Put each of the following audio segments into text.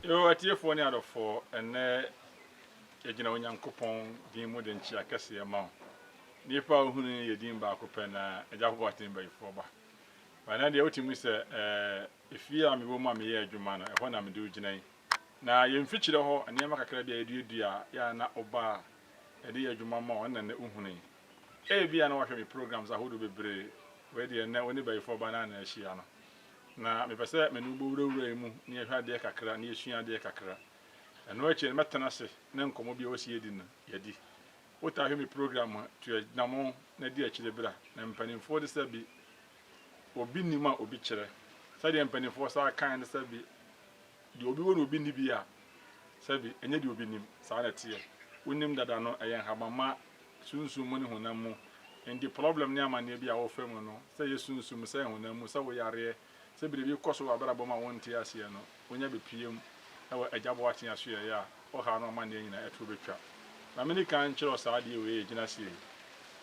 Yo, atiefoɔ ne adɔfoɔ, ɛnnɛ yɛgyina Onyankopɔn din mu de nkyea kɛseɛ ma wo. Nnipa a wohunu no yɛ din baako pɛ na Agya Boateng Bayifoɔ ba. Ba ɛnnɛ deɛ wotumi sɛ ɛɛ efie a mewɔ mu a meyɛ adwuma no, ɛhɔ na mede wo gyina yi. Na yɛn mfikyire hɔ nneɛma kakra bi a yɛduadua a yɛ a na woba a yɛde yɛ adwuma ma wo, ɛno na nnɛ wohunu yi. Ebia na woahwɛ me programs ahodoɔ bebree, wei deɛ nnɛ wo ne Bayifoɔ ba no ara na ahyia no. Na mepɛ sɛ me ne wo bɔwurawura mu na yɛhwɛ adeɛ kakra na yɛsua adeɛ kakra. Ɛno akyi no, mɛtena ase na nkɔmmɔ bi a ɛwɔ sɛ yɛdi no, yɛadi. Wotaa hwɛ me program a, tu anammɔn na di akyire bra. Na mpanimfoɔ de sɛ bi, obi nim a obi kyerɛ. Sɛdeɛ mpanimfoɔ saa kan no sɛ bi, deɛ obi wɔ na obi nni bi a, sɛ bi, ɛnyɛ deɛ obi nim. Saa na ɛteɛ. Wonim dada no, ɛyɛ nhabamma sunsum mu ne honam mu. Enti problem ne amanneɛ bi a wofa mu no, sɛ ɛyɛ sunsum mu, sɛ ɛyɛ honam mu, sɛ wo yareɛ, sɛ biribi kɔ so wɔ w'abrabɔ mu a wonte aseɛ no, wonya bepue mu wɔ Agya Boateng asoɛeɛ a, wo haw ne w'amanneɛ nyinaa ɛtoɔ bɛtwa. Ma menni kan nkyerɛ wo saa adeɛ wei a ɛgyina aseɛ yi.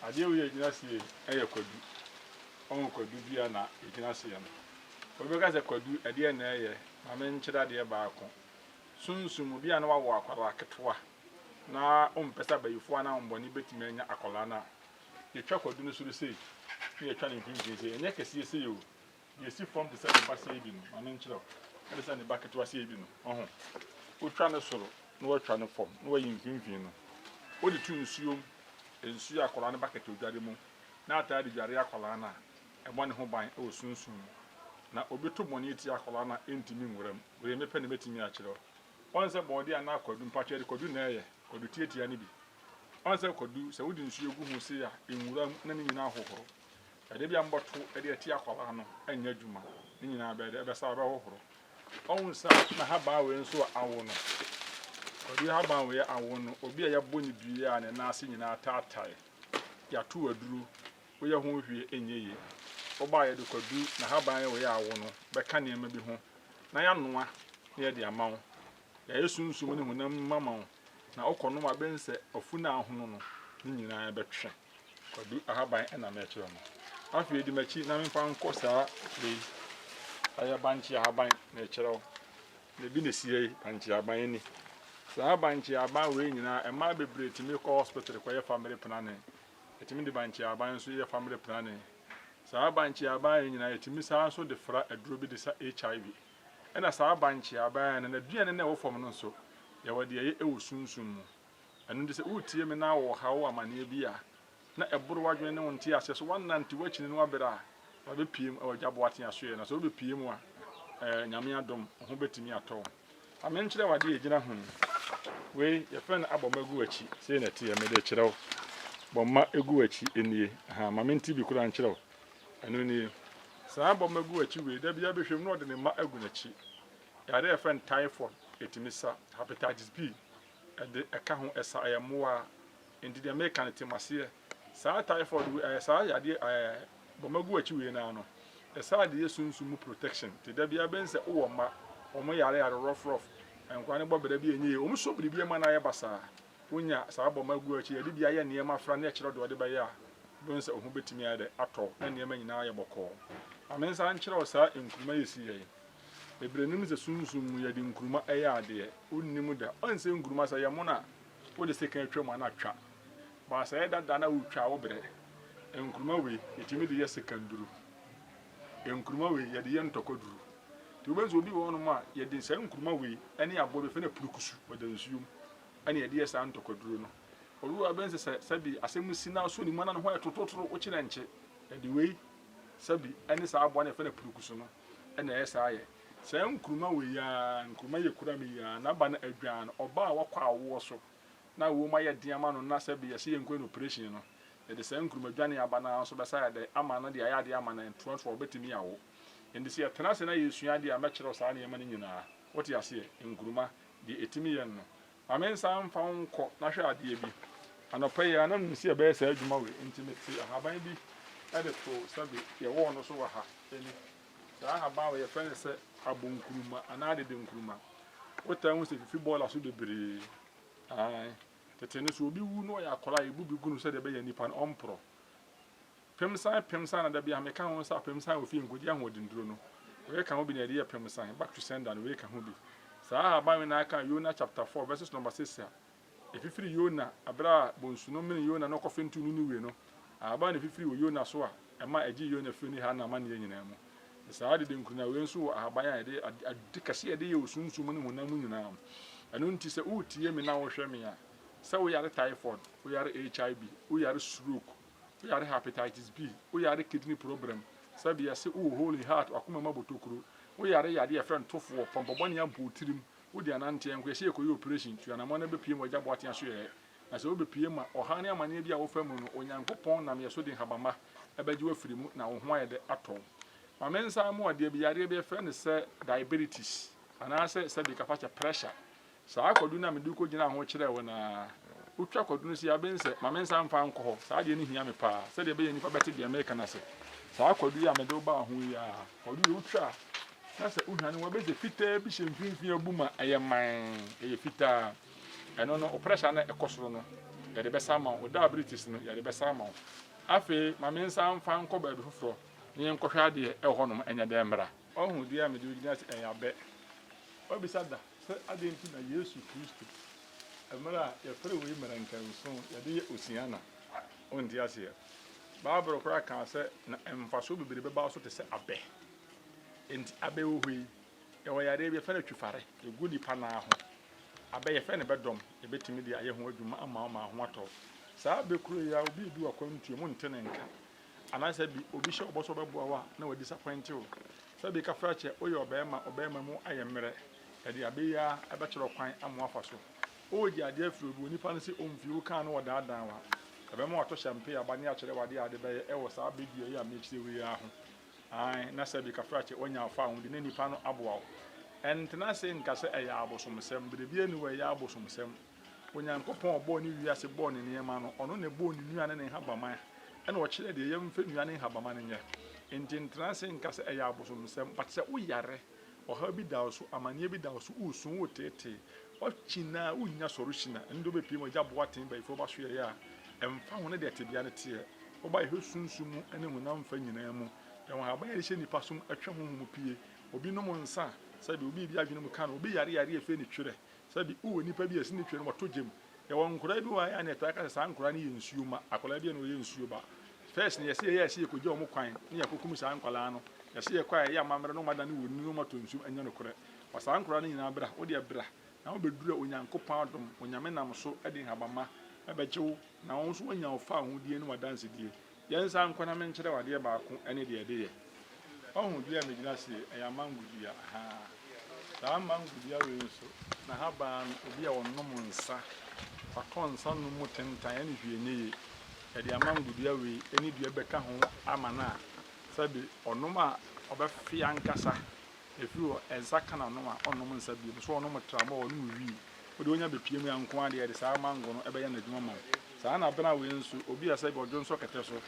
Adeɛ wei a ɛgyina aseɛ yi yɛ kwadu. Woahu kwadu dua na ɛgyina aseɛ no. Obi bɛka sɛ kwadu ɛdeɛn na ɛyɛ? Ma menkyerɛ adeɛ baako. Sunsum, obi a na wawo akwadaa ketewa na wompɛ sɛ abayifoɔ anaa ahonbɔne bɛtumi anya akwadaa no a, yɛtwa kwadu no soro sei na yɛtwa ne mfimfini sei. Ɛnyɛ kɛseɛ sei o, deɛ ɛsi fam te sɛ ne ba sei bi no, ma menkyerɛ wo, ɛte sɛ ne ba ketewa sei bi no, ɔho. Wotwa ne soro na woatwa ne fam na woayi mfimfini no. Wode to nsuom, nsuo a akwadaa no ba kɛtɛ odware mu na ataa de dware akwadaa no a, ɛbɔ ne ho ban wɔ sunsum mu. Na obi to bɔne tia akwadaa no a, ɛntumi nwura mu. Wei mepɛ na mɛtumi akyerɛ wo. Ɔn sɛ bɔɔde anaa kwadu, mpakyɛ yɛde kwadu na ɛyɛ, kwadu tiatia no bi. Ɔn sɛ kwadu, sɛ wode nsuo gu ho sei a, nwura mu na ne nyinaa hohoro. Ɛde bi a mobɔto de ati akwadaa no nyɛ adwuma, ne nyinaa bɛyɛ dɛ, ɛbɛsa ɛbɛhohoro. Ɔn sa na habaa wei nso a awo no, kwadu haban wei a awo no, obi a yɛabɔ ne dua a ne nan ase nyinaa ataatae, yɛato aduro, woyɛ ho hwee ɛnyɛ yie. Woba a yɛde kwadu na haban wei a awo no bɛka nneɛma bi ho na yɛanoa na yɛde ama wo. Yɛayɛ sunsum ne honam mu ama wo, na wokɔnom a bɛhu sɛ afunu a ahono no, ne nyinaa bɛtwe. Kwadu ahaban na merekyerɛ no. Afei di m'akyi na memfa nkɔ saa wei. Ɛyɛ bankye ahaban na ɛkyerɛ wo. Na ebi na esi ha yi, bankye ahaban ni. Saa bankye ahaban wei nyinaa, mmaa bebree tumi kɔ hospital kɔyɛ family planning. Yɛtumi de bankye ahaban nso yɛ family planning. Saa bankye ahaban yi nyinaa, yɛtumi saa nso de fra aduro bi de sa HIV. Ɛna saa bankye ahaban no, n'aduane no a ɛwɔ fam no nso, yɛwɔ deɛ ɛyɛ wɔ sunsum mu. Ɛno nti sɛ woretie me na wowɔ ɔhaw wɔ amaneɛ bi a na ɛboro w'adwene ne wo nteaseɛ so, woanante w'akyini no aberɛ a wabɛpue mu wɔ Agya Boateng asoɛeɛ na sɛ wobɛpue mu a, ɛɛ Nyame adom, wo ho bɛtumi atɔ wo. Ma menkyerɛ wo adeɛ a ɛgyina ho yi. Wei yɛfrɛ no abɔ mma gu w'akyi. Sei na ɛteɛ, mede rekyerɛ wo. Bɔ mma gu w'akyi nie. Aha, ma mente bi koraa nkyerɛ wo. Ɛno nie. Saa bɔ mma gu w'akyi wei, da biara bɛhwɛ mu na ɔde ne mma agu n'akyi. Yadeɛ a yɛfrɛ no typhoid, ɛtumi sa. Hepatitis B, ɛde ɛka ho, ɛsa, ɛyɛ mmoa. Enti deɛ meka no, te m'aseɛ. Saa typhoid wei, ɛɛ saa yadeɛ ɛɛ bɔ mma gu w'akyi wei no ara no, ɛsaa de yɛ sunsum mu protection. Nti da biara bɛhu sɛ wowɔ mma, wɔn yare yare rough rough, nkwadaa no bɔ bra bi a ɛnyɛ yie, wɔn sɔ biribi ma no ayɛ basaa. Wonya saa bɔ mma gu w'akyi, yɛde bi ayɛ nneɛma fra na ɛkyerɛ deɛ ɔde bɛyɛ a, wobɛhu sɛ wo ho bɛtumi ayɛ dɛ atɔ wo na nneɛma nyinaa ayɛ bɔkɔɔ. Ma mensan nkyerɛ wo saa nkuruma yi ɛsi yɛ yi. Bebree nim sɛ sunsum mu yɛde nkuruma yɛ adeɛ, wonnim da. Ɔn sɛ nkuruma sɛ ɛyɛ mono a, wode sekan twa mu a na atwa. But sɛ ɛyɛ dada na wotwa a wobrɛ. Nkuruma wei yɛtumi de yɛ sekanduru. Nkuruma wei yɛde yɛ ntɔkwaduru. Nti wobɛhu sɛ obi wɔ hɔnom a yɛde saa nkuruma wei ne aboa bi yɛfrɛ no apurukusu, ɔda nsuo mu ɛna yɛde yɛ saa ntɔkwaduro no. Obi wɔ hɔ a wobɛhu sɛ sɛ sɛbi asɛm si na asɔ ne mu a na ne ho ayɛ torotoro, wokye no ɛnkye. Yɛde wei sɛbi ne saa aboa no a yɛfrɛ no apurukusu no na ɛyɛ saa yɛ. Saa nkuruma wei ara, nkuruma yi ekura me yi ara, n'aba no adwan no, ɔbaa a wakɔ awoɔ so na awoɔ mu ayɛ den ama no na sɛbe yɛse yɛnkɔyɛ no operation no, yɛde saa nkuruma dwane aba no ara nso bɛsa ayɛ dɛn ama no de ayɛ adeɛ ama no ntoantoa ɔbɛtumi awo. Enti sɛ yɛtena ase na yɛresua adeɛ a, mɛkyerɛ wo saa nneɛma no nyinaa. Wote aseɛ? Nkuruma, deɛ ɛtumi yɛ no. Ma mensan mfa wo nkɔ na hwɛ adeɛ bi. Anɔpa yi ara, na menim sɛ yɛbɛyɛ saa adwuma wei, enti metee ahaban bi de too sɛbe yɛwɔɔ no so wɔ ha ani. Saa ahaban wei yɛfrɛ no sɛ abonkuruma anaa adedenkuruma. Wotaa hu sɛ efifi bɔɔla so bebree. Ae. Tete no, sɛ obi wu na ɔyɛ akwadaa a, yɛbu bi gu no sɛdeɛ ɛbɛyɛ a nipa no ɔmporɔ. Pemsan, pemsan na da biara meka ho sɛ apemsan wɔ fie nkɔgye ahoɔdennuro no. Wei ka ho bi na yɛde yɛ pemsan, back to sender no, wei ka ho bi. Saa ahaban wei na aka Yona chapter 4 verses number 6 a ɛfifiri Yona berɛ a bonsu no menee Yona na ɔkɔfentuu Niniwe no. Ahaban na ɛfifiri wɔ Yona so a ɛma ɛgyee Yona firii ne haw ne n'amanneɛ nyinaa mu. Na saa dedenkuruna wei nso wɔ ahaban a yɛde ade kɛse a yɛde yɛ wɔ sunsum mu ne honam mu nyinaa. Ɛno nti sɛ woretie me na worehwɛ me a, sɛ woyare typhoid, woyare HIV, woyare stroke, woyare hepatitis B, woyare kidney problem, sɛbi yɛse wowɔ hole in heart, wakoma mu abɔ tokuro, woyare yadeɛ a yɛfrɛ no tofoɔ, pɔmpɔ bɔne abɔ wo tirim, wode ananteɛ nko, yɛse yɛkɔyɛ operation, tu anamɔn na bɛpue mu agya boatea so yɛɛ. Na sɛ wobɛpue mu a, ɔhaw ne amaneɛ bi a wofa mu no, Onyankopɔn nam yɛ so de nhabamma bɛgye wo afiri mu na wo ho ayɛ dɛ atɔ wo. Ma mensan mo adeɛ bi, yareɛ bi yɛfrɛ no sɛ diabetes anaasɛ sɛbi kafakyɛ pressure. Saa kwadu no a mede kɔgyinaa ho kyerɛɛ wo no ara, wotwa kwadu no sei a, wobɛhu sɛ, ma mensan mfa nkɔ hɔ, saa adeɛ no hia me paa, sɛdeɛ ɛbɛyɛ nnipa bɛte deɛ mereka no ase. Saa kwadu yi a mede wo baa ho yi ara, kwadu yi wotwa a, na sɛ wohwane ho a, wobɛhu sɛ fitaa bi hyɛ mfimfini abu ma ɛyɛ mann, ɛyɛ fitaa. Ɛno no, wo pressure no a ɛkɔ soro no, yɛde bɛsa ama wo. Wo diabetes no, yɛde bɛsa ama wo. Afei, ma mensan mfa nkɔ baabi foforɔ na yɛnkɔhwɛ adeɛ ɛwɔ hɔnom, ɛnyɛ dɛn mmra. Ɔhu deɛ a mede wo gyina ase, ɛyɛ abɛ. Wabisa da sɛ adɛn nti na Yesu Kristo, mmerɛ a yɛfrɛ wei mmerɛnkɛnson, yɛde yɛ Osiana? Wonte aseɛ. Bible koraa kaa sɛ na mfasoɔ bebree bɛba wo so te sɛ abɛ. Enti abɛ wɔ hɔ yi, yɛwɔ yareɛ bi yɛfrɛ no twifare, ɛgu nipa nan ho. Abɛ yɛfrɛ no bɛdɔm, yɛbɛtumi de ayɛ ho adwuma ama wo ma ho atɔ wo. Saa abɛ koro yi ara, obi redi w'akwantuo mu, wonte ne nka. Anaasɛ bi obi hyɛ wo bɔ sɛ ɔbɛboa wo a, na wadisapɔinte wo. Sɛ bi kafra kyɛ, woyɛ ɔbarima, ɔbarima mu ayɛ mmerɛ, yɛde abɛ yi ara bɛkyerɛ wo kwan ama woafa so. Woregye adeɛ afiri obi hɔ, nipa no se ɔmfii, wokaa no ɔdaadaa wo a, ɛbɛma watɔ hyɛmpee aba ne akyerɛ wo adeɛ a wode bɛyɛ wɔ saa abɛ dua yi a merekyerɛ wo yi ara ho. Aane, na sɛ bi kafra kyɛ, woanya wo fawohodi na nipa no aboa wo. Ɛntena ase nka sɛ ɛyɛ abosomsɛm, biribiara nni hɔ a ɛyɛ abosomsɛm. Onyankopɔn a ɔbɔɔ ne wiase bɔɔ ne nneɛma no, ɔno na ɛbɔɔ ne nnua ne ne nhabamma, ɛna ɔkyerɛɛ deɛ yɛmfa nnua ne nhabamma no nyɛ. Enti ntena ase nka sɛ ɛyɛ abosomsɛm. But sɛ woyare, ɔhaw bi da wo so, amaneɛ bi da wo so, woresu, woreteetee, woakyin a wonnya sɔresin a, ɛno deɛ wobɛpue mu agya boaten bayifoɔ ba soɛeɛ a, ɛmfa ho ne deɛ tebea no teɛ, woba yɛhwɛ sunsum mu ne honam fa nyinaa mu. Yɛwɔ nhaban a yɛde hyɛ nnipa som, ɛtwe honhom pue. Obi nom nsa a, sɛdeɛ obi biribi adwene mu ka no, obi yare yareɛ a ɛfiri ne twerɛ, Sɛbi wowɔ nipa bi a ɛsi ne twa no watɔ gya mu. Yɛwɔ nkoraa bi wɔ ha a na yɛtaa ka sɛ saa nkoraa no yɛ nsuo mma. Akwadaa bi a na ɔyɛ nsuo ba. First no yɛse yɛyɛ sɛ yɛkɔgya wɔn kwan na yɛakɔkum saa nkwadaa no. Yɛse yɛkɔ a yɛyɛ amammerɛ na wɔn adane wɔn ni na wɔn atɔ nsuom. Ɛnyɛ nokorɛ. Fa saa nkoraa no nyinaa bra. Wodeɛ bra na wobɛduru a Onyankopɔn adom, Onyame nam so de nhabamma bɛgye wo na wo nso woanya wo fawohodie ne w'adansedie. Yɛnsan nkɔ na menkyerɛ wo adeɛ baako ne deɛ ɛde yɛ. Wahu dua a megyina ase yi? Ɛyɛ amango dua. Ahaa. Saa amango dua wei nso, n'ahaban no, obi a ɔnom nsa, watɔ nsa nom mu tentan, ɛne hwee nyɛ yie. Yɛde amango dua wei ne dua bɛka ho ama no a, sɛbe ɔnom a, ɔbɛfe ankasa. Ɛfiri hɔ, nsa ka n'ano a, ɔnnom nsa bio. So ɔnom tramɔ, ɔnom wii. Wo deɛ wonya bɛpue mu a nko ara deɛ, yɛde saa mango no bɛyɛ no adwuma ma wo. Saa ara na abena wei nso, obi a sɛbe ɔdwonsɔ kɛtɛ so,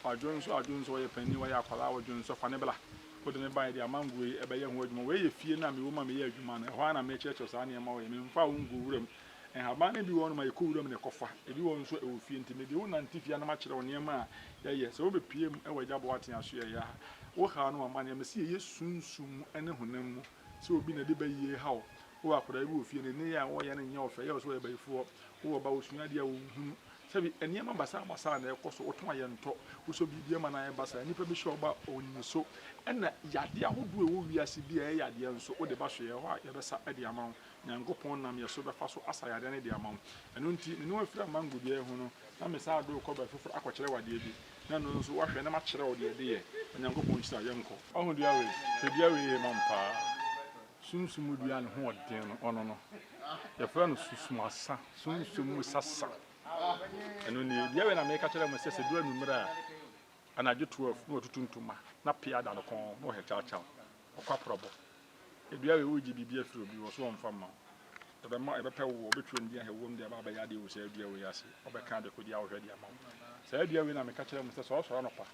wadwonsɔ adwonsɔ, ɔyɛ panin, ɔyɛ akwadaa, ɔdwonsɔ, fa no bra. Wode no ba a, yɛde amango yi bɛyɛ ho adwuma. Wei yɛ fie no a mewɔ mu a meyɛ adwuma no, ɛhɔ ara na mekyerɛkyerɛ saa nneɛma wei. Memfaa wo nkɔɔ wuram. Nhaban no bi wɔ hɔnom a yɛkɔ wuram na yɛkɔfa, ebi wɔ hɔ nso a ɛwɔ fie. Nti mede wo nante fie ha na makyerɛ wo nneɛma a yɛyɛ. Sɛ wobɛpue mu wɔ Agya Boateng asoɛeɛ a, wo haw ne w'amanneɛ, mese yɛyɛ sunsum mu ne honam mu. Sɛ obi na ɛde bayie haw wo, wowɔ akwadaa bi wɔ fie, ne nneyɛɛ a ɔyɛ no nyɛ wo fɛ, ɛyɛ wo sɛ ɔyɛ bayifoɔ, wowɔ ba ɔsua adeɛ a ɔnhunu. Sɛbi nneɛma basaabasaa na ɛkɔ so, wotɔn a yɛntɔ, wosɔ biribi ama no ayɛ basaa, nnipa bi hyɛ wo ba a ɔnni so, ɛna yadeɛ ahodoɔ a ɛwɔ wiase bi a ɛyɛ yadeɛ nso wode ba soɛeɛ hɔ a yɛbɛsa de ama wo. Nyankopɔn nam yɛ so bɛfa so asa yadeɛ no de ama wo. Ɛno nti, me ne wo afiri amango dua yi ho no, na mesan de wo rekɔ baabi foforɔ akɔkyerɛ wo adeɛ bi, na ɛno nso woahwɛ na makyerɛ wo deɛ ɛde yɛ. Onyankopɔn nhyira wo. Yɛnkɔ. Wahu dua wei? Hwɛ dua wei yie ma me paa. Sunsum mu dua a ne ho yɛ den no, ɔno no, yɛfrɛ no susuasa, sunsum mu sasa. Ɛno nie. Dua wei na meka kyerɛ mo sɛ, sɛ ɛduru anwummerɛ a, anadwo 12, na watutu ntoma, na pea da ne kɔn, na ɔhɛ kyawkyaw, ɔkɔ aprɔbɔ. Dua wei woregye biribi afiri obi hɔ so ɔmfa mma wo. Ɛbɛma ɛbɛpɛ wo, ɔbɛtwerɛ ne din ahɛ wom de aba abɛyɛ adeɛ wɔ saa dua wei ase. Ɔbɛka adekodeɛ a wohwɛ de ama wo. Saa dua wei na meka kyerɛ mo sɛ sɛ ɔsɔre anɔpa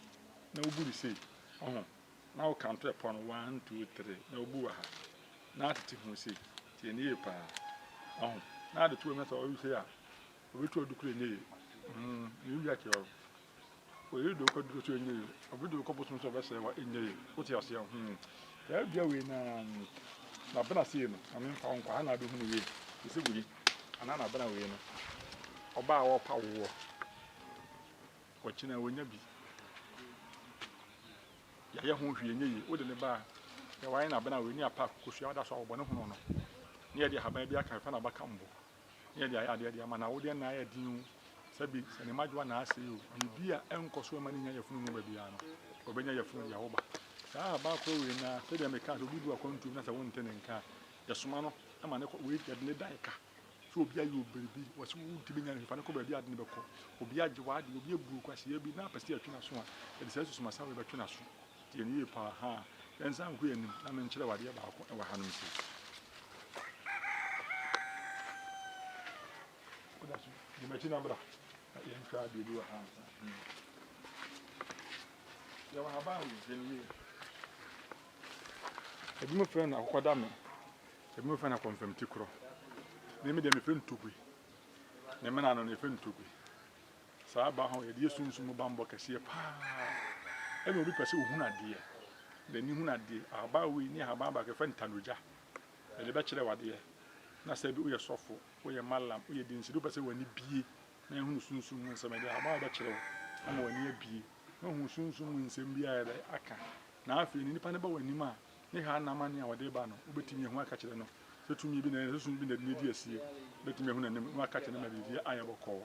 na wobu no sei, ɔho, na wokanto ɛpɔ no one, two, three, na wobu wɔ ha, na atete ho sei, tie no yie paa, ɔho, na ade to wɔ mu na sɛ ɔyɛ sei a, obi to adukuro ɛnyɛ yie. Mm, ne wia kyerɛ wo. Oyi de wokɔ duro so ɛnyɛ yie. Obi de wokɔ bosom so ɔbɛsɛe wa ɛnyɛ yie. Wote aseɛ? Hmm. Saa dua wei na. N'abena sei no, ma memfa wo nkɔ ha na wobɛhu no yie. Te sɛ wei, anaa n'abena wei no, ɔbaa a ɔrepa woɔ, ɔkyena ɔnya bi. Yɛayɛ ho hwee ɛnyɛ yie. Wode no ba a, deɛ wayɛ n'abena wei ne apa akokosua woda so a wɔbɔ ne hono no, ne yɛde ahaban bi aka, yɛfrɛ no abakambo. Ne yɛde ayɛ adeɛ de ama no. Awodeɛ nna ayɛ den o, sɛbi sɛ ne mmadwoa na asɛe o, biribi a ɛnkɔ so mma no nnya yafunu mu ba biara no, ɔbɛnya yafunu de awo ba. Saa ahaban korɔ wei no ara, sɛdeɛ mekaa sɛ obi du akwantuo mu na sɛ wonte ne nka a, yɛsoma no ma no kɔ, wei yɛde no dan ka. Sɛ obi ayɛ wo biribi, wɔse wontumi nya no hwee, fa no kɔ baabi a ade no bɛkɔ. Obi agye w'adeɛ, obi abu wo kwasea bi na apɛ sɛ yɛtwe n'aso a, yɛde saa susumasa wei bɛtwe n'aso. Tie no yie paa, haa. Yɛnsan nkɔ yɛn anim na menkyerɛ wo adeɛ baako wɔ hanom sei. Woda so di m'akyi na bra na yɛnhwɛ adeɛ bi wɔ ha ansa. Hmm. Yɛwɔ haban wei, hwɛ no yie. Ebinom frɛ no akokɔdame, ebinom frɛ no akɔmfam ti korɔ. Me me deɛ mefrɛ no togui. Ne mena no no yɛfrɛ no togui. Saa aba ho yɛde yɛ sunsum mu bammɔ kɛseɛ paa. Ɛna obi pɛ sɛ ohunu adeɛ, n'ani hunu adeɛ. Ahaban wei ne ahaban baako yɛfrɛ no tanogya. Yɛde bɛkyerɛ wo adeɛ. Na sɛ bi woyɛ sɔfo, woyɛ mallam, woyɛ dinsini, wopɛ sɛ w'ani bie na ehunu sunsum mu nsɛm, yɛde ahaban wei bɛkyerɛ wo ama w'ani abie na woahu sunsum mu nsɛm bi a ayɛ dɛ aka. Na afei no nipa no ba w'anim a, ne ha n'amanneɛ a ɔde reba no, wobɛtumi ahu aka kyerɛ no sɛ tumi bi na ɛyɛ, sɛ sunsum bi na ɛde no adi asie. Wobɛtumi ahu n'anim na waka akyerɛ no ma biribi ayɛ bɔkɔɔ.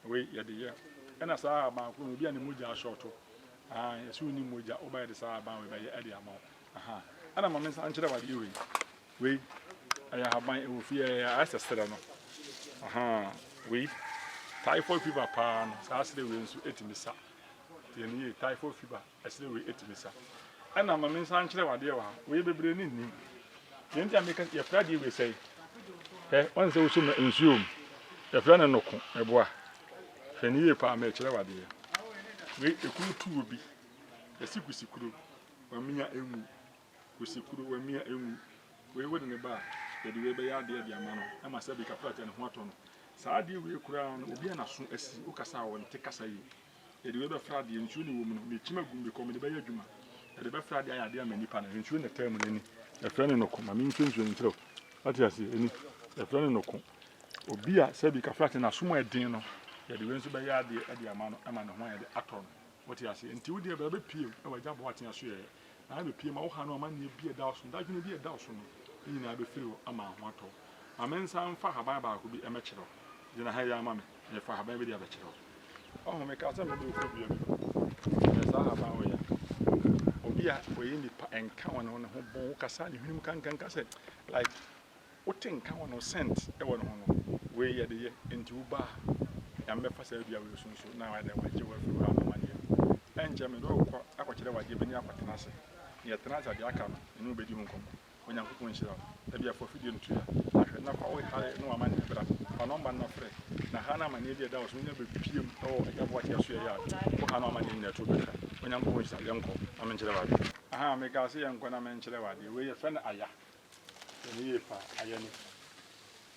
Wei yɛde yɛ. Ɛna saa ahaban koro no, obi a ne mogya ahyɔɔto, ahaa, yɛse wonni mogya, woba yɛde saa ahaban wei bɛyɛ ɛde ama wo. Ahaa. Ɛna ma me nsa nkyerɛ wo adeɛ wei. Wei, ɛyɛ ahaban, ɛwɔ fie, ɛyɛ ayɛ sɛ serɛ no. Ahaa, wei, typhoid fever paa no, saa serɛ wei nso ɛtumi sa. Tie no yie, typhoid fever. Ɛsere wei ɛtumi sa. Ɛna ma me nsa nkyerɛ wo adeɛ wɔ ha. Wei bebree ne nnim. Deɛ nti a meka yɛfrɛ adeɛ wei sɛe. Hwɛ, wɔn sɛ wosom na nsuo mu. Yɛfrɛ no noko, meboa. Hwɛ ne yie paa mekyerɛ wo adeɛ. Wei ekuro tu obi. Yɛsi kusikuro, wamia enwu. Kusikuro, wamia enwu. Wei wode ne ba a, yɛde wei bɛyɛ adeɛ de ama no. Ɛma sɛ bi kafra tia ne ho atɔ no. Saa adeɛ wei koraa no, obi a n'aso asi, wokasa a ɔnte kasa yie. Yɛde wei bɛfra adeɛ, nsuo na ɛwɔ mu no, mekyim agu mu because mede bɛyɛ adwuma. Yɛde bɛfra adeɛ ayɛ adeɛ ama nipa no. Nsuo na ɛtaa mu no, ɛni. Yɛfrɛ no noko. Ma menhwɛ nsuo no nkyerɛ wo. Wate aseɛ? Ɛni. Yɛfrɛ no noko. Obi a sɛbi kafra te n'asom a ɛden no, yɛde wei nso bɛyɛ adeɛ de ama no ama ne ho ayɛ de atɔ no. Wote aseɛ? Nti wo deɛ bra bɛpie wɔ Agya Boateng asoɛeɛ. Na abɛpie ma wo ha no amanneɛ bi a ɛda wo so no, dadwene bi a ɛda wo so no, ne nyinaa bɛfiri hɔ ama wo ho atɔ wo. Ma mensan mfa ahaban baako bi mmɛkyerɛ wo. Gyina ha yi ara ma me, merefa ahaban bi de abɛkyerɛ wo. Ɔho, mekaa sɛ mede wo kɔ dua bi mu. Hwɛ saa ahaban wei a. Obi a ɔyɛ nipa nka wɔ ne ho, ne ho bɔn, wokasa a ne hwene mu kankanka sɛ like wote nka wɔ ne ho, scent wɔ ne ho no, wei yɛde yɛ. Nti woba a, Nyame bɛfa saa dua wei so nso na wayɛ dɛn, wagye wo afiri wo haw ne amanneɛ mu. Ɛnkyɛ mede wo rekɔ akɔkyerɛ wo adeɛ bi ne akɔtena ase. Na yɛtena ase a, deɛ aka no, me ne wo bɛdi ho nkɔmmɔ. Onyankopɔn nhyira wo. Ebia fa afidie no to ya na hwɛ na fa wo hare ne w'amanneɛ bra. Fa nɔmba no na frɛ. Na ha ne amanneɛ bi a ɛda wo so no nya bɛpiem wɔ Agya Boakye asoɛeɛ a wo ha ne w'amanneɛ nyinaa to bɛtwa. Onyankopɔn nhyira wo. Yɛnkɔ na menkyerɛ wo adeɛ. Ahaa, mekaa sɛ yɛnkɔ na menkyerɛ wo adeɛ. Wei yɛfrɛ no aya. Hwɛ no yie paa, aya ni.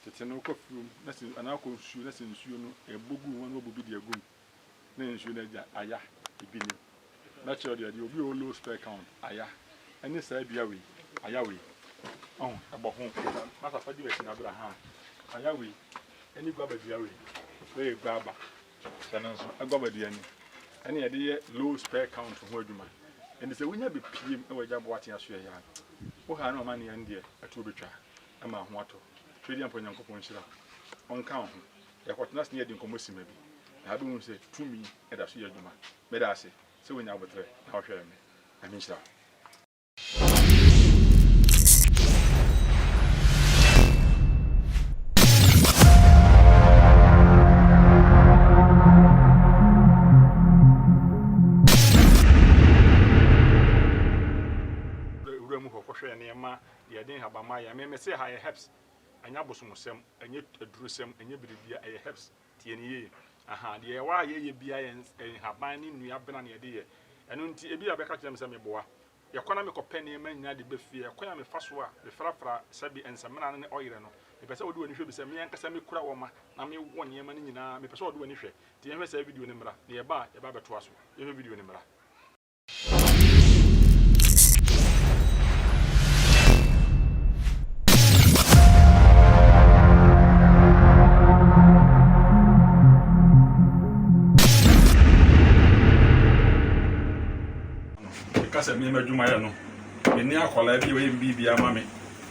Tete no wokɔ afuom na sɛ anaa wokɔ nsuo na sɛ nsuo no ɛbɔ gu ho na wɔbɔ bi de agu mu na nsuo no agya aya ebi ni. Mɛkyerɛ wo deɛ deɛ obi a ɔwɔ low sperm count aya ɛne saa dua wei aya wei ɔho ɛbɔ ho masa fa di w'akyi na bra ha aya wei ɛne guaba dua wei wei yɛ guaba hyɛ no nso guaba dua ni ɛne yɛde yɛ low sperm count ho adwuma ɛnti sɛ wonya bɛpiem ɛwɔ agya boate aso ɛyɛ a wo ha ne ɔma neɛ deɛ ɛtoɔ bɛtwa ɛma ho atɔ Twedeɛ mpo Nyankopɔn nhyira wo ɔnka wo ho Yɛakɔtena ase na yɛadi nkɔmmɔ simma bi, na abɛhu sɛ tumi da so yɛ adwuma. Meda ase sɛ wonya aboterɛ na wohwɛɛ me. Nyame nhyira wo. Wura mu hɔ kɔhwɛɛ nneɛma, deɛ yɛde nhabamma yɛ. Me mese ha yɛ herbs. Ɛnyɛ abosomsɛm, ɛnyɛ adurusɛm, ɛnyɛ biribiara, ɛyɛ herbs. Tie no yie. Aha, deɛ ɛwɔ a yɛyɛ biara yɛ nhaban ne nnua bena na yɛde yɛ. Ɛno nti, ebi a bɛka kyerɛ me sɛ meboa. Yɛkɔ na mekɔpɛ nneɛma nyinaa de ba fie. Ɛkwan a mefa so a mefrafra sɛbe nsamina no ne ɔyerɛ no, mepɛ sɛ wode w'ani hwɛ bi sɛ me ankasa mekura wɔma na mewɔ nneɛma no nyinaa. Mepɛ sɛ wɔde w'ani hwɛ. Nti yɛnhwɛ saa video no mmra, na yɛba a yɛba abɛtoa so. Yɛnhwɛ video no mmra. sɛ me m'adwumayɛ no, menni akwadaa bi a ɔyɛ me biribiara ma me,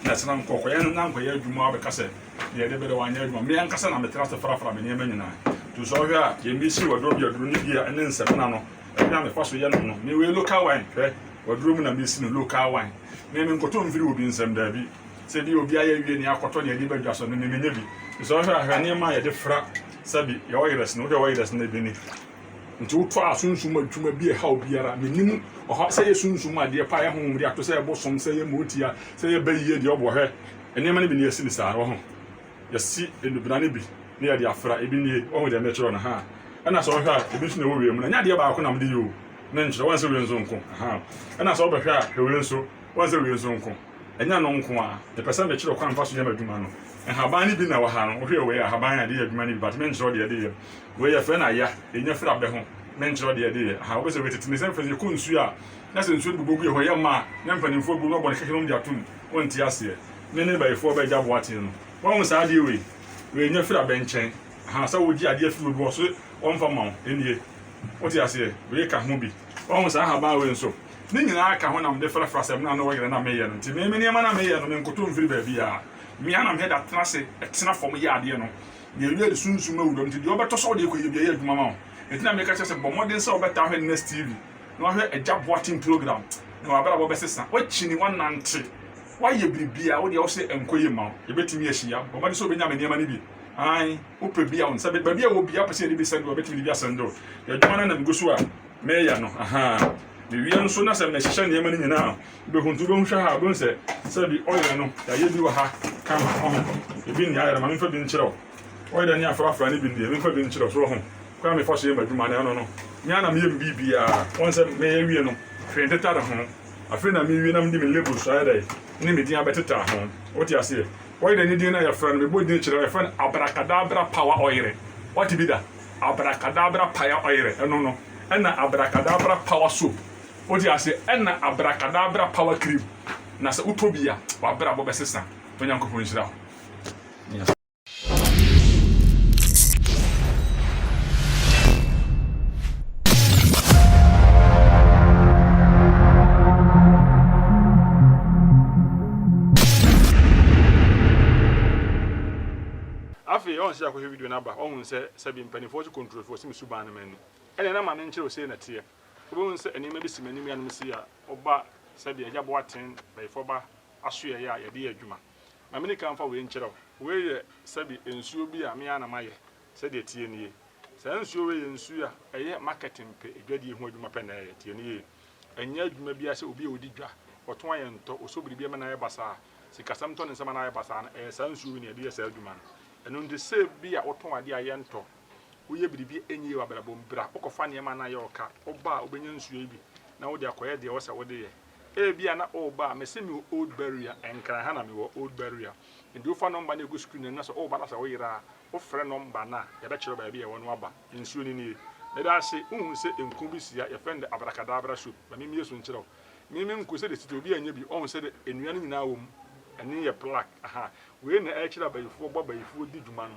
na sɛ na mekɔ kɔyɛ no na nkɔyɛ adwuma a ɔbɛka sɛ deɛ ɛde bɛdɛ wanyɛ adwuma. Me ankasa na metra ase frafra me nneɛma nyinaa. Nti sɛ ɔhwɛ a, deɛ mesi waduro bi aduro ne bi a ɛne nsɛmina no, ɛkwan a mefa so yɛ no no, me wei local wine, hwɛ, waduro mu na mesi no local wine. Me menkɔtɔ mfiri obi nsam, daabi. Sɛ bi obi ayɛ awie ne akɔtɔ ne ɛde ba dwa so no, me menyɛ bi. Nti sɛ ɔhwɛ a, hwɛ nneɛma a yɛde fra sɛbi yɛwɔ yerɛs no, wohwɛ wɔ yerɛs no ebi ni. Nti wotɔ a sunsum adwuma bi a ɛhaw biara, mennim ɔhaw, sɛ ɛyɛ sunsum adeɛ pa a ɛyɛ honhom de ato, sɛ ɛyɛ bosom, sɛ ɛyɛ mootia, sɛ ɛyɛ bayie deɛ ɔboa, hwɛ, nneɛma no bi na yɛasi no saa, wahu, yɛasi nnubena no bi na yɛde afra, ebi nie, wahu deɛ merekyerɛ wo no, ha, ɛna sɛ wohwɛ a, ebi nso na ɛwɔ wei mu no, ɛnyɛ adeɛ baako na mede yɛ o, menkyerɛ, wahu sɛ wei nso nko, aha, ɛna sɛ wobɛhwɛ a, hwɛ wei nso, wahu sɛ wei nso nko. Ɛnyɛ ɛno nko ara, mepɛ sɛ mekyerɛ ɔkwan a mefa so yɛ m'adwuma no. Nhaban no bi na ɛwɔ ha no, wohwɛ wei a, ahaban a yɛde yɛ adwuma no bi, but menkyerɛ wo deɛ yɛde yɛ. Wei yɛfrɛ no aya, yɛnya firi abɛ ho, menkyerɛ wo deɛ yɛde yɛ. Aha, wobɛsɛ wei tete ne sɛ mfɛ sɛ yɛkɔ nsuo a, na sɛ nsuo no bobɔ gu yɛ hɔ, ɛyɛ ma a, na mpanimfoɔ abu na wɔbɔ no kɛkɛ na wɔde ato mu, wonte aseɛ. Me ne bayifoɔ bɛgya boaten no. Woahu saa adeɛ wei? Wei yɛnya firi abɛ nkyɛn. Aha, sɛ wogye adeɛ firi obi hɔ so ɔmfa mma wo, ɛnie. Wote aseɛ? Wei ka ho bi. Woahu saa ahaban wei nso? Ne nyinaa ka ho na mede frafra samina ne ɔyere na meyɛ no. Nti me me nneɛma no a meyɛ no, menkoto mfiri baabiara. Me ara na mehɛ da tena ase tena fam yɛ adeɛ no. Na ɛwie de sunsum awura mu. Nti deɛ wobɛtɔ sɛ wode rekɔyɛ biara, ɛyɛ adwuma ma wo. Nti na meka kyerɛ sɛ bɔ mmɔden sɛ wobɛtaa hwɛ Nest TV na wahwɛ Agya Boateng program na w'abrabɔ bɛsesa. Woakyini, woanante, woayɛ biribiara, wo deɛ wose ɛnkɔ yie mma wo. Yɛbɛtumi ahyia. Bɔ mmɔden sɛ wobɛnya me nneɛma no bi. Aane, wopɛ bi a, wo nsa bɛ, baabi a wowɔ biara wopɛ sɛ yɛde bi sɛnde wo a, yɛbɛtumi de bi asɛnde wo. Adwuma no na megu so a meyɛ no, ahaa. Mewie nso na sɛ mehyehyɛ nneɛma no nyinaa a, wobɛhu. Nti wobɛhu hwɛ ha a, wobɛhu sɛ sɛbi ɔyerɛ no, yɛayɛ bi wɔ ha kama, ɔho. Ebi nni ayerɛ, ma memfa bi nkyerɛ wo. Ɔyerɛ ne afrafra no bi nni, memfa bi nkyerɛ wo. So ɔho? Kwan a mefa so yɛ m'adwuma no, ɛno no. Me ara na meyɛ me biribiara. Wɔn sɛ meyɛ wie no, hwee ntetare ho. Afei na mewie na mede me labels ayɛ dɛn, ne me din abɛtetare ho. Wote aseɛ? Ɔyerɛ ne din no a yɛfrɛ no, mebɔ din kyerɛ wo, yɛfrɛ no Abracadabra Power Ɔyerɛ. Woate bi da? Abracadabra Paya Ɔyerɛ, ɛno no, ɛna Abracadabra Power Soap. Wote aseɛ? Ɛna Abracadabra Power Cream. Na sɛ wotɔ bi a, w'abrabɔ bɛsesa. Onyankopɔn nhyira wo. Afei ɔn sɛ akɔhwɛ video no aba, wahu sɛ sɛbi mpaninfoɔ so kontrolfoɔ se me suban no m'ani. Ɛneɛ na ma me nkyerɛ wo sei na ɛteɛ. Wobɛhu sɛ nneɛma bi si m'anim yanom sei a, woba sɛbi Agya Boateng bayifoɔ ba asoɛeɛ a yɛde yɛ adwuma. Ma me nika mfa wei nkyerɛ wo. Wei yɛ sɛbi nsuo bi a me ara na mayɛ. Sɛdeɛ ɛteɛ nie. Saa nsuo wei yɛ nsuo a ɛyɛ marketing pɛ, adwadie ho adwuma pɛ na ɛyɛ. Tie no yie. Ɛnyɛ adwuma biara sɛ obi a ɔdi dwa, ɔtɔn ayɛntɔ, ɔsɔ biribi ama no ayɛ basaa, Sikasɛm tɔ ne nsam anaa ayɛ basaa no, ɛyɛ saa nsuo wei na yɛde yɛ saa adwuma no. Ɛno nti sɛ ebia wotɔn adeɛ a yɛntɔ, woyɛ biribi a ɛnyɛ yie wɔ abrabɔ mu, bra, wokɔfa nneɛma a na ayɛ wo ka, woba a wobɛnya nsuo yi bi na wode akɔyɛ deɛ ɛwɔ sɛ wode yɛ. Ebia na woreba a, mese mewɔ Old Berea, Nkran ha na mewɔ, Old Berea. Nti wofa nɔmba no a ɛgu screen no anim na sɛ woreba na sɛ woyera a, wofrɛ nɔmba no a, yɛbɛkyerɛ wo baabi a ɛwɔ na woaba. Nsuo no nie. Meda ase, wohu sɛ nku bi si ha, yɛfrɛ no the Abracadabra soup. Ma memmue so nkyerɛ wo. Me me nko sɛdeɛ ɛsi te obi anyɛ bi ɔhu sɛdeɛ nnua no nyinaa wɔ mu ɛne yɛ plak aha wei na ɛkyerɛ abayifoɔ bɔ abayifoɔ di dwuma no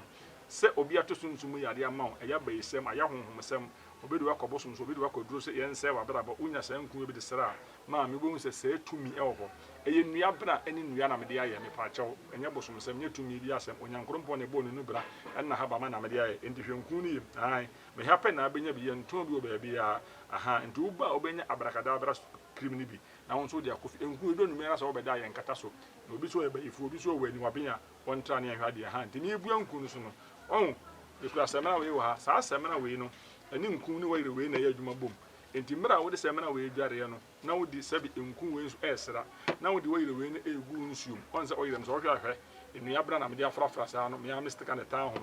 sɛ obi ato sunsum mu yadeɛ ama wo ɛyɛ abayisɛm ayɛ honhomsɛm obi de wo akɔ bosom so obi de wo akɔ duro sɛ yɛnsɛe w'abrabɔ wonya saa nku wei bi de sra a maame wobɛhu sɛ sɛɛ tumi ɛwɔ hɔ ɛyɛ nnua bra ɛne nnua na mede ayɛ mepaakyɛw ɛnyɛ bosomsɛm nyɛ tumi bi asɛm Onyankorompɔn na ɛbɔɔ ne nubra ɛna habama na mede ayɛ enti hwɛ nku no yie ae Meha pɛ na abɛnya bi, yɛntɔn bi wɔ baabiara. Ahaa, nti woba a wobɛnya abracadabra cream no bi na wo nso wode akɔ fie. Nku, ɛdu anwummerɛ na sɛ wobɛda a yɛnkata so. Na obi nso ɔyɛ bayifoɔ, obi nso ɔwɔ aniwaben a ɔntra ne yɛnhwɛ adeɛ. Ahaa, nti merebua nku no so no, wahu, mekura samina wei wɔ ha. Saa samina wei no, ɛne nku ne wayere wei na ɛyɛ adwuma bom. Nti mmerɛ a wode samina wei dwareɛ no, na wode sɛbe nku wei nso resra, na wode ɔyere wei no regu wo nsuo mu. Ɔn sɛ ɔyere no, sɛ wohwɛ a hwɛ, nnua bena na mede afrafra saa no, me ara me stika na ɛtaa ho.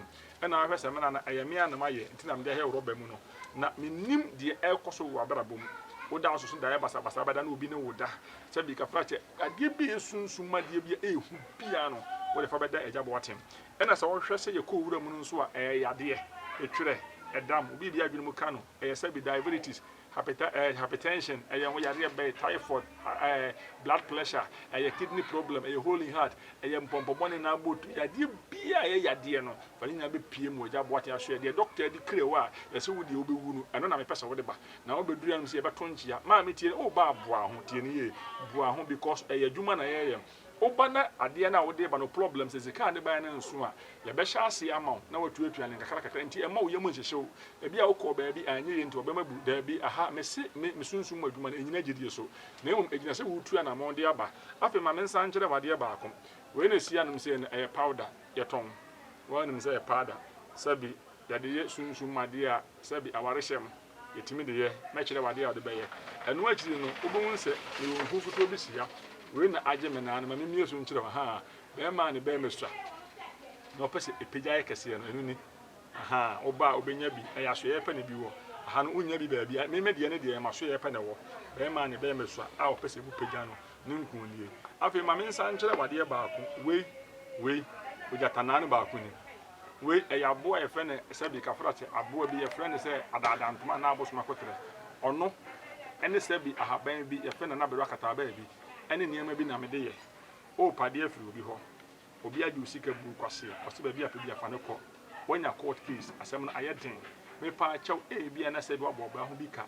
Ɛna wohwɛ samina no, ɛyɛ me ara na mayɛ, nti na mede ayɛ rɔba mu no. Na mennim deɛ ɛrekɔ so wɔ w'abrabɔ mu. Woda wo soso daeɛ basabasa bɛda na obi ne wo da. Sɛbe kafrakyɛ, adeɛ bi a ɛyɛ sunsum adeɛ bi a ɛyɛ hu biara no, wode fa bɛda Agya Boateng. Ɛna sɛ wohwɛ sɛ yɛkɔ wura mu no nso a, ɛyɛ yadeɛ, etwerɛ, ɛdam, obi bi adwene mu ka no, ɛyɛ sɛbe diabetes. Hypeta eh, hypertension, ɛyɛ ho yareɛ bɛn, typhoid, eh, blood pressure, ɛyɛ kidney problem, ɛyɛ hole in heart, ɛyɛ mpɔmpɔ bɔne na abɔ tu, yadeɛ biara a ɛyɛ yadeɛ no, fa ne nyinaa bɛpie mu, Agya Boateng Asoɛ, deɛ doctor de kire wo a, yɛsɛ wo deɛ wobɛwu no, ɛno na mepɛ sɛ wode ba, na wobɛduru anom sɛ yɛbɛto nkyea, maame tie, wo ba a boa ho, tie no yie, boa ho because ɛyɛ adwuma na yɛyɛ, Woba na adeɛ no a wode reba no problem sɛ sika a wode baeɛ no nso a, yɛbɛhyɛ aseɛ ama wo na woatuatua no nkakra kakra nti ɛmma wo yam nhyehye wo. Ebia wokɔɔ baabi anyɛ yie nti ɔbɛma bu. Daabi, aha mese me me sunsum mu adwuma no ɛnnyina gyedie so na mmom ɛgyina sɛ woretu anamɔn de aba. Afei ma mensan nkyerɛ wo adeɛ baako. Wei na ɛsi anom sei no ɛyɛ powder, yɛtɔn. Woanim sɛ ɛyɛ powder. Sɛbi yɛde yɛ sunsum mu adeɛ a sɛbi awarehyɛm. Yɛtumi de yɛ. Mɛkyerɛ wo adeɛ a wode bɛyɛ. Ɛno akyiri no, wobɛhu sɛ mewɔ nku ketewa bi si ha. Wei na agye me nan no. Ma memmue so nkyerɛ wo. Ahaa. Barima a ne barima sua na ɔpɛ sɛ ɛpagya yɛ kɛseɛ no, ɛno ni. Ahaa. Woba a, wobɛnya bi. Ɛyɛ asoɛeɛ pɛ na ebi wɔ. Aha no, wonnya bi baabi. Me me deɛ ne deɛ, ɛyɛ m'asoɛeɛ pɛ na ɛwɔ. Barima a ne barima sua a ɔpɛ sɛ ɛmu pagya no, ne nku nie. Afei ma mensan nkyerɛ wo adeɛ baako. Wei, wei, ogyatannaa no baako ni. Wei, ɛyɛ aboa a yɛfrɛ no sɛbi kafrate, aboa bi yɛfrɛ no sɛ adaadantoma anaa abosomakoterɛ. Ɔno ne sɛbi ahaban bi yɛfrɛ no anaberewa kataabaa bi ne nneɛma bi na mede yɛ. Worepɛ adeɛ afiri obi hɔ, obi agye wo sika bu wo kwasea, ɔse baabi a pɛ bi a fa no kɔ. Woanya court case, asɛm no ayɛ den. Mepaakyɛw, ebia na sɛbi woabɔ ɔbaa ho bi ka.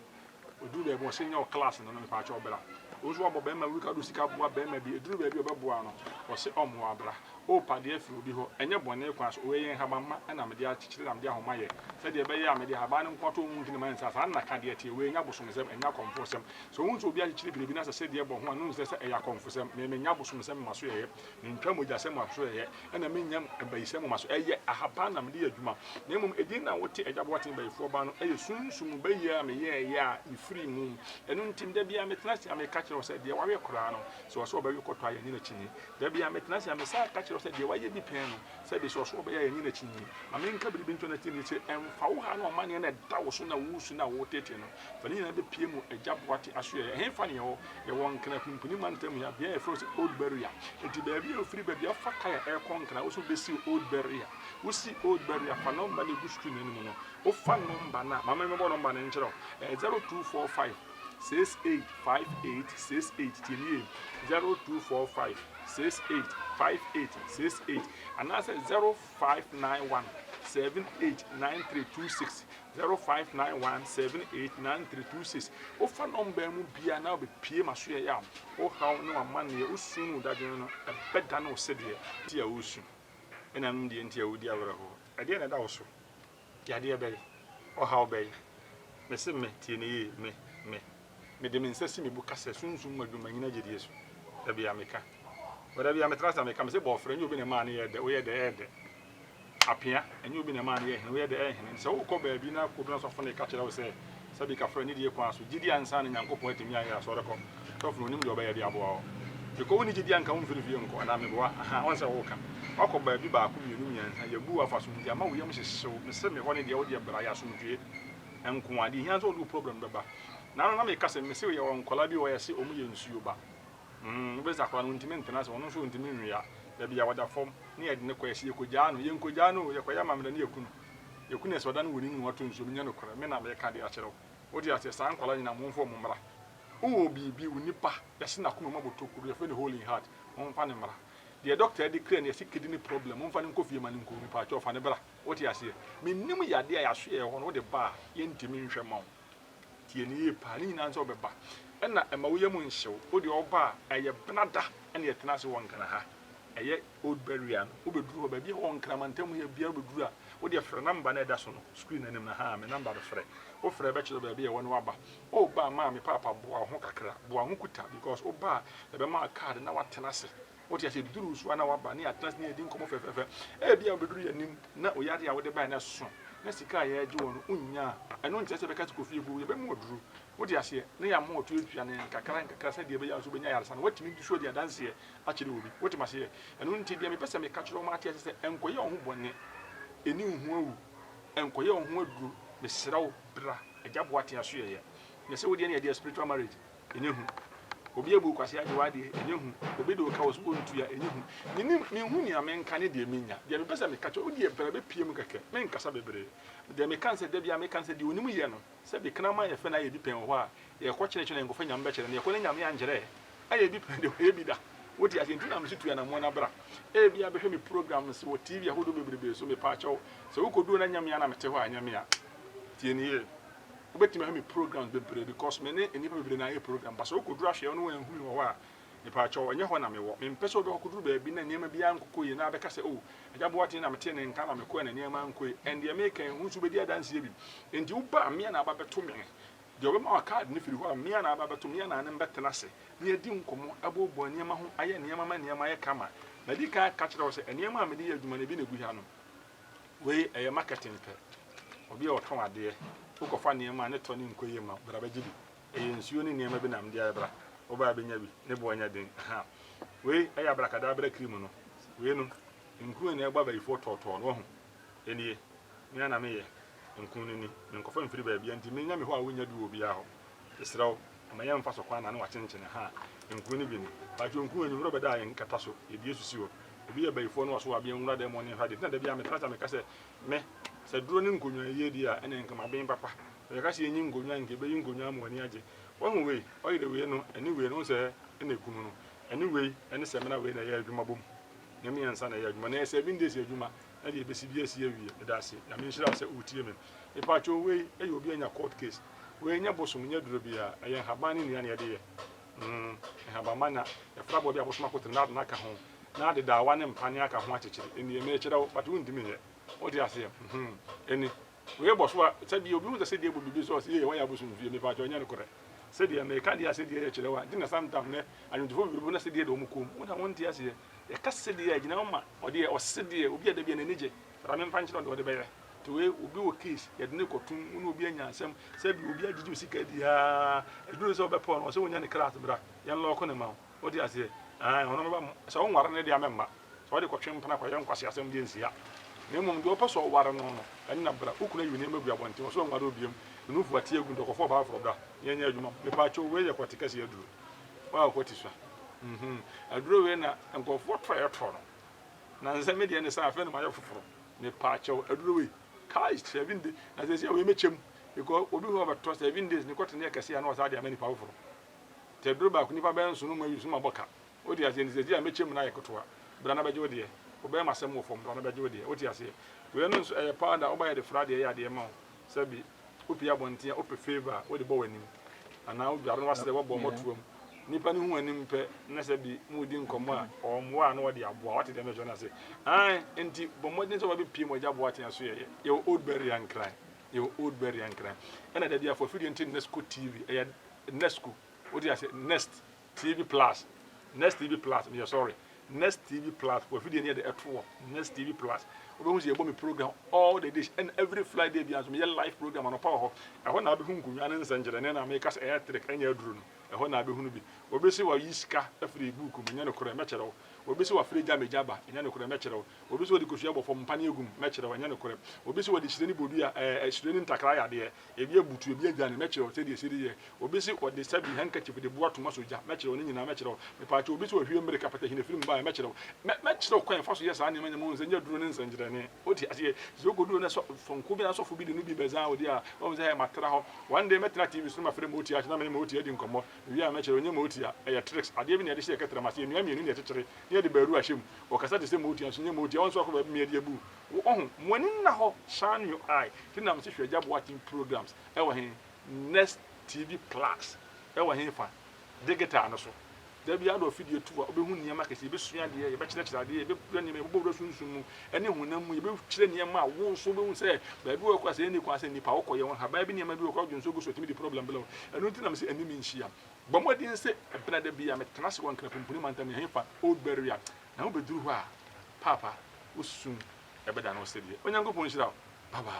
Oduru baabi ɔse nyɛ wo class no no mepaakyɛw bra. Wo nso wabɔ bɛrima bi ka wode sika boa bɛrima bi eduru baabi ɔbɛboa no ɔse ɔmmoa bra. Worepa adeɛ afiri obi hɔ ɛnyɛ bɔne kwan so wei yɛ nhabamma na mede akyekyere na mede ahoma yɛ sɛdeɛ ɛbɛyɛ a mede ahaban no nko ato wo nti na mayɛ no saa saa na ka deɛ ɛteɛ wei ɛnyɛ abosomsɛm ɛnyɛ akɔmfosɛm sɛ wohu sɛ obi akyekyere biribi na sɛ sedeɛ bɔ ho a no nsɛ sɛ ɛyɛ akɔmfosɛm me menyɛ abosomsɛm mma so yɛyɛ Mentwa mogyasɛm wɔ aso ɛyɛ, ɛna mennya abayisɛm wɔ m'aso ɛyɛ, ahaban na mede yɛ adwuma. Na mmom edin no a wote Agya Boateng Bayifoɔ Ba no yɛ sunsum mu bayie a meyɛeɛ a mefirii mu. Ɛno nti da biara metena ase a meka kyerɛ wo sɛ deɛ wawe koraa no, sɛ ɔsɛ ɔbɛwe kɔtɔ a yɛnnye no akyinnye. Da biara metena ase a mesan ka kyerɛ wo sɛ deɛ wayɛ bi pɛn no, sɛbe sɛ ɔsɛ ɔbɛyɛ a yɛnnye no akyinnye. Ma menka biribi nto n'akyi ne sɛ ɛmfa wo haw ne w'amanneɛ no a ɛda wo so na woresu no a woreteetee no, fa ne nyinaa bɛpue mu Agya Boateng asoɛeɛ. Ɛhefa ne yɛwɔ? Yɛwɔ Nkran Pumpuni mantam yi a bea a yɛfrɛ hɔ sɛ Old Berea. Enti baabi a wofiri ba biara wofa kar a ɛrekɔ Nkran, wo nso wobɛsi Old Berea. Wosi Old Berea fa nɔmba no a ɛgu screen no anim no. Wofa nɔmba no a, ma memmɛbɔ nɔmba no nkyerɛ wo. Ɛyɛ 0245 6858 68. Tie me yie. 0245 6858 68 anaasɛ 0591 789326. 0591789326 Wofa nɔmba yi mu biara na wobɛpue m'asoɛeɛ a, wo haw ne w'amanneɛ, wo su ne wo dadwene no, ɛbɛdane wo sedeɛ. Nti a woresu, ɛnanom deɛ nti a woredi awerɛhoɔ, ɛdeɛn na ɛda wo so? Yadeɛ bɛn? Ɔhaw bɛn? Mese me, tie no yie, me, me, mede me nsa si me bo ka sɛ sunsum mu adwuma nnyina gyedie so. Da biara meka. Da biara metena ase na meka, mese bɔɔfrɛ, ɛnyɛ obi na ɛmaa no yɛɛ dɛ, woyɛ dɛ, ɛyɛ dɛ. Apea, ɛnyɛ obi na ɛmaa no yɛɛ hene, woyɛ dɛ ɛyɛ hene. Nti sɛ wokɔ baabi na obi sɔfo no reka kyerɛ wo sɛ, sɛbi kafra nidie kwan so, gyidi ansa na Nyankopɔn atumi ayɛ asɔre kɔ, sɔfo no onim deɛ ɔbɛyɛ de aboa wo. Because wonni gyidi anka womfiri fie nkɔ, anaa meboa? Ahaa, woahu sɛ woka. Woakɔ baabi baako, mmienu, mmiɛnsa, yɛabu wo afa so nti ama wo yam hyehye wo. Mese me hɔ no deɛ wodeɛ bra, yɛ asomdwoeɛ nko ara. Deɛ ɛhia ne sɛ wode wo problem bɛba. Naano na meka sɛ, mese yɛwɔ nkwadaa bi wɔ hɔ a yɛse wɔn yɛ nsuo ba. Mm, wobɛsɛ akwadaa no ɔntumi ntena ase, ɔno nso ɔntumi nwea. Da bi a ɔda fam, ne yɛde no kɔ, yɛse yɛkɔgyaa no. Yɛnkɔgyaa no o, yɛkɔyɛ amammerɛ ne yɛku no. Yɛku no yɛsɛ ɔda no wɔ ne mu na wato nsuo mu, nyɛ nokorɛ, me na meka de akyerɛ wo. Wote aseɛ? Saa nkwadaa nyinaa momfa wɔn mmra. Wowɔ biribi, wo nipa, yɛse n'akoma mu abɔ tokuro, yɛfrɛ no hole in heart, momfa no mmra. Deɛ doctor de kra no, yɛse kidney problem, momfa no nkɔ fie ma no nkɔwu, mepaakyɛw fa no bra. Wote aseɛ? Mennim yadeɛ a yɛasoɛ hɔ no, wode ba a, yɛntumi nhwɛ mma wo. Tie no yie paa, ne nyinaa ne sɛ ɔbɛba. Ɛna ɛma wo yam nhye wo. Wo deɛ ɔba a, ɛyɛ benada ɛna yɛtena ase wɔ Nkran ha. Ɛyɛ Old Berea no. Wobɛduru hɔ, baabi a ɛwɔ Nkran mantam ha biara wobɛduru a, wo deɛ frɛ number no a ɛda so no, screen no anim no, ahaa, me number no frɛ. Wofrɛ a ɛbɛkyerɛ wo baabi a ɛwɔ na woaba. Woba a, maame, paapa, boa wo ho kakra. Boa wo ho kuta because woba a, yɛbɛma wo card na woatena ase. Wote aseɛ? Ɛduru wo so a na woaba ne yɛatena ase ne yɛadi nkɔmmɔ fɛfɛɛfɛ. Ebia wobɛduru yɛn anim na oyareɛ a wode baeɛ no ɛso, na sika a yɛregye wɔ no wonnya a, ɛno nkyerɛ sɛ yɛbɛka sɛ kɔ fie kɔwu. Yɛbɛma wo aduro. Wote aseɛ? Na yɛama wo atuatua no nkakra nkakra sɛdeɛ ɛbɛyɛ a wo nso wobɛnya ayaresa no. Woatumi nso adi adanseɛ akyerɛ obi. Wote m'aseɛ? Ɛno nti deɛ mepɛ sɛ meka kyerɛ wo ma ate aseɛ sɛ, nkɔyɛ wo ho bɔne, ɛnni wo ho awu, nkɔyɛ wo ho aduro. Mesrɛ wo, bra Agya Boateng Asoɛeɛ. Nyɛ sɛ wodeɛ ne yɛdeɛ spiritual marriage. Ɛnyɛ hu. Obi abu wo kwasea agye w'adeɛ, ɛnyɛ hu. Obi de wo ka wo so wontua, ɛnyɛ hu. Mennim, menhu nea menka ne deɛ mennya. Deɛ mepɛ sɛ meka kyerɛ wo, wo deɛ bra bɛpue mu kɛkɛ. Menkasa bebree. Deɛ meka ne sɛ, da biara meka ne sɛ, deɛ onim yɛ no, sɛbe kraman a yɛfrɛ no ayɛ bi pɛn wɔ hɔ a, yɛkɔ kyerɛkyerɛ no, yɛnkɔfa Nyame bɛkyerɛ no, yɛkɔ na Nyame ankyerɛ ayɛ bi pɛn deɛ wayɛ bi da. Wote aseɛ? Nti na mese tu anammɔn na bra. Ebia bɛhwɛ me programs wɔ TV ahodoɔ bebrebe so, mepaakyɛw, sɛ wokɔduru na nyɛ me a na mete hɔ a, nyɛ me a. Tie no yie. Wobɛtumi ahwɛ me programs bebree because me ne nnipa bebree na ayɛ program. But sɛ wokɔduru ahwɛ na woanhu me wɔ hɔ a, mepaakyɛw, ɛnyɛ hɔ na mewɔ. Mempɛ sɛ wobɛkɔduru baabi na nneɛma biara nkokɔ yie na abɛka sɛ, oh, Agya Boateng na metee ne nka na mekɔɛ na nneɛma ankɔ yie. Ɛndeɛ meka yi, wo nso wobɛdi adanseɛ bi. Enti woba a, me a na aba bɛto me. Deɛ ɔbɛma wo card no firi hɔ a, me a na aba abɛto me a na ne mbɛtena ase na yɛadi nkɔmmɔ, aboaboa nneɛma ho, ayɛ nneɛma ma nneɛma ayɛ kama. Madi kan aka akyerɛ wo sɛ nneɛma a mede yɛ adwuma no, ebi na ɛgu ha no. Wei, ɛyɛ marketing pɛ. Obi a ɔtɔn adeɛ, wokɔfa nneɛma a ne tɔ no nkɔ yie ma wo, bra bɛgye bi. Ɛyɛ nsuo ne nneɛma bi na mede ayɛ, bra. Woba a bɛnya bi, ne boɔ nyɛ den. Aha. Wei yɛ abrakadabra cream no. Wei no, nku na ɛbɔ abayifoɔ tɔɔtɔɔ no, wahu? Ɛnie, me ara na meyɛ. Nku no ni, menkɔfa mfiri baabiara nti menya me hɔ a wonnya bi wɔ obiara hɔ. Mesrɛ wo, ma yɛmfa so kwan na ne wakyenkyene ha a nku no bi ni. Paatwo nku anwummerɛ ɔbɛda a yɛnkata so, yɛde asusi hɔ. Obi yɛ bayifoɔ na waso abea nwura dɛm ɔne nhwɛ adeɛ nti na da biara metra ase a meka sɛ me, sɛ duro ne nkonnwa yie deɛ a ɛne nka maben papa. Sɛ yɛka sɛ yɛnyi nkonnwa a nka yɛbɛyi nkonnwa ama w'ani agye. Wahu wei, ɔyere wei no, ɛne wei no, wohu sɛ ɛna ɛgu mu no, ɛne wei ɛne samina wei na ɛyɛ adwuma bom. Ne mmiɛnsa na ɛyɛ adwuma. Na ɛyɛ 7 days adwuma. Na deɛ ɛbɛsi bi asi awie. Meda ase. Nyame nhyira wo sɛ wotie me. Mepakyɛw wei yɛ obi anya court case. Wei nyɛ bosom nyɛ duro biara. Ɛyɛ nhaban ne nnua na yɛde yɛ. Mm, nhabamma na yɛfra boɔ bi a bosom akotene na ade no aka ho. Na ade daawa ne mpane aka ho akyekyere. Ɛnni merekyerɛ wo but wontumi nyɛ. Wote aseɛ? Mhm. Ɛni. Wei bɔ so a, sɛdeɛ obi hu sɛ sɛdeɛ bɔ biribi so a ɔse yei wayɛ abosom fie. Mepakyɛw ɛnyɛ nokorɛ. Sɛdeɛ meka deɛ a sɛdeɛ yɛ kyerɛ wo a. Nti na sometime nɛ anwontofoɔ bebree na sɛdeɛ da wɔn kɔn mu. Wo na wonte aseɛ. Yɛka sedeɛ a, ɛgyina hɔ ma ɔdeɛ, ɔsedeɛ, obi a da bi a n'ani gye, bra memfa nkyerɛ wo deɛ ɔde bɛyɛ. Nti wei, obi wɔ case, yɛde no rekɔtom, wo ne obi anya asɛm, sɛbi obi agyegye wo sika adi aa, ɛduru sɛ wobɛpɔw no, ɔsɛ wonya ne kra bra, yɛn lɔɔko no ma wo. Wote aseɛ? Ae, ɔno bɛba, sɛ wonware no deɛ a mɛmma, sɛ wode kɔtwe mpena kɔyɛ nkwaseasɛm deɛ nsi ha. Na mmom deɛ wopɛ sɛ ɔware no no, ɛno na bra. Wo kunu ayi wo nneɛma agu abɔnten, ɔsɛ ɔnware wo biom, ne nufu ate agu nti ɔkɔfa ɔbaa foforɔ bra, na yɛnyɛ adwuma. Mepaakyɛw, wei yɛ kɔte kɛseɛ aduro. Woa kɔte sua. Mhmm aduro wei na nkurɔfoɔ tɔ a yɛtɔ no na nsɛ me deɛ ne sɛ afei na mayɛ foforɔ mepaakyɛw aduro wei kai 7 days na sɛsi a wei mɛkyɛ mu because obi hɔ ɔbɛtɔ 7 days ne kɔte ne yɛ kɛse a na ɔsaa de ama nipa foforɔ nti aduro baako nipa bɛyɛ nso no ma yi so ma bɔ ka wote aseɛ nti sɛsi a mɛkyɛ mu na ayɛ ketewa bra na bɛgye wo deɛ wobɛyɛ masɛm wɔ fam bra na bɛgye wo deɛ wote aseɛ wei no nso ɛyɛ powder woba yɛ de fra deɛ ɛyɛ adeɛ ma wo sɛbi Wopue abɔnten a, wopɛ favour a, wode bɔ w'anim. Anaa wodware na woasrɛ woabɔ mmɔtoam. Nnipa no hu w'anim pɛ na sɛ bi moredi nkɔmmɔ a, ɔmmoa a na wɔde aboa. Woate deɛ merekyerɛ no ase? Ae, enti bɔ mmɔden sɛ wobɛpue mu Agya Boateng asoɛeɛ. Yɛwɔ Old Berea Nkran. Yɛwɔ Old Berea Nkran. Ɛna da bi afɔ afidie nte Nesco TV. Ɛyɛ Nesco. Wote ase? Nest TV Plus. Nest TV Plus. Meyɛ sorry. Next TV Plus wafidie no yɛde ɛto hɔ Next TV Plus wobɛhu sɛ yɛbɔ me program all the days ɛna every Friday biara nso meyɛ live program anɔpa wɔ hɔ ɛhɔ na wobɛhu nkonnwa ne nsɛnkyerɛnne na meka sɛ ɛyɛ trick ɛnyɛ aduro no ɛhɔ na wobɛhunu bi obi se wayi sika afiri book mu ɛnyɛ nokorɛ mɛkyerɛ wo obi se wafrɛ gya megya ba ɛnyɛ nokorɛ mɛkyerɛ wo obi se wɔde kosua bɔ fam mpane agum mɛkyerɛ wo ɛnyɛ nokorɛ obi se wɔde hyire ne bodua ɛɛ hyire ne ntakra ayɛ adeɛ ebi abutu ebi adwane mɛkyerɛ wo sɛdeɛ ɛsɛ yɛ Obi se ɔde sɛbi handkerchief de boa toma so gya, mɛkyerɛ wo ne nyinaa, mɛkyerɛ wo. Mepaakyɛw, obi se ɔhwie mmirika pata hina firi mu baeɛ, mɛkyerɛ wo. Mɛ, mɛkyerɛ wo kwan a yɛfa so yɛ saa nneɛma nyinaa, wohu sɛ ɛnyɛ aduro ne nsɛnkyerɛnne. Wote aseɛ? Sɛ wokɔduru na sɔ, sɔnko bi anaa sɔfo bi de no bi bɛzan wo deɛ a, woahu sɛ, hɛ, matra hɔ. One day mɛtena TV so na mafrɛ Motia akyi na me ne Motia adi nkɔmmɔ. Mewie a mɛkyerɛ wo, ɛnyɛ Motia, ɛyɛ tricks, adeɛ bi na yɛde hyɛ yɛn kɛtrɛma ase, nnua mmienu na yɛkyekyere na yɛde baaru ahyɛ mu. Wɔkasa te sɛ Motia nso nyɛ Motia, wɔn nso akɔ baabi ma yɛde abu wo. Woahu? Mo ani nna hɔ, shine your eye. Nti na mese hwɛ Agya Boateng programs, ɛwɔ he? Next TV Plus wɔ hefa? Digital no so. Da biara wode w'afidie to a, wobɛhu nneɛma kɛseɛ. Yɛbɛsua adeɛ, yɛbɛkyerɛkyerɛ adeɛ, yɛbɛwura nneɛma, yɛbɛbɔ wura sunsum mu ne honam mu. Yɛbɛkyerɛ nneɛma a wo nso wobɛhu sɛ baabi wɔ kora sɛ ɛnni kwan sɛ nnipa wokɔ. Yɛwɔ nhaban bi nneɛma bi wɔ kora wodwo nso gu so ɛtumi de problem brɛ wo. Ɛno nti na mese anim nhyia. Bɔ mmɔden sɛ ɛbena da biara metena ase wɔ Nkrapumpuni mantam yɛ hefa? Old Berea. Na wobɛduru hɔ a, paapa, wo sum ɛbɛdane wo sedeɛ. Onyankopɔn nhyira wo. Bye bye.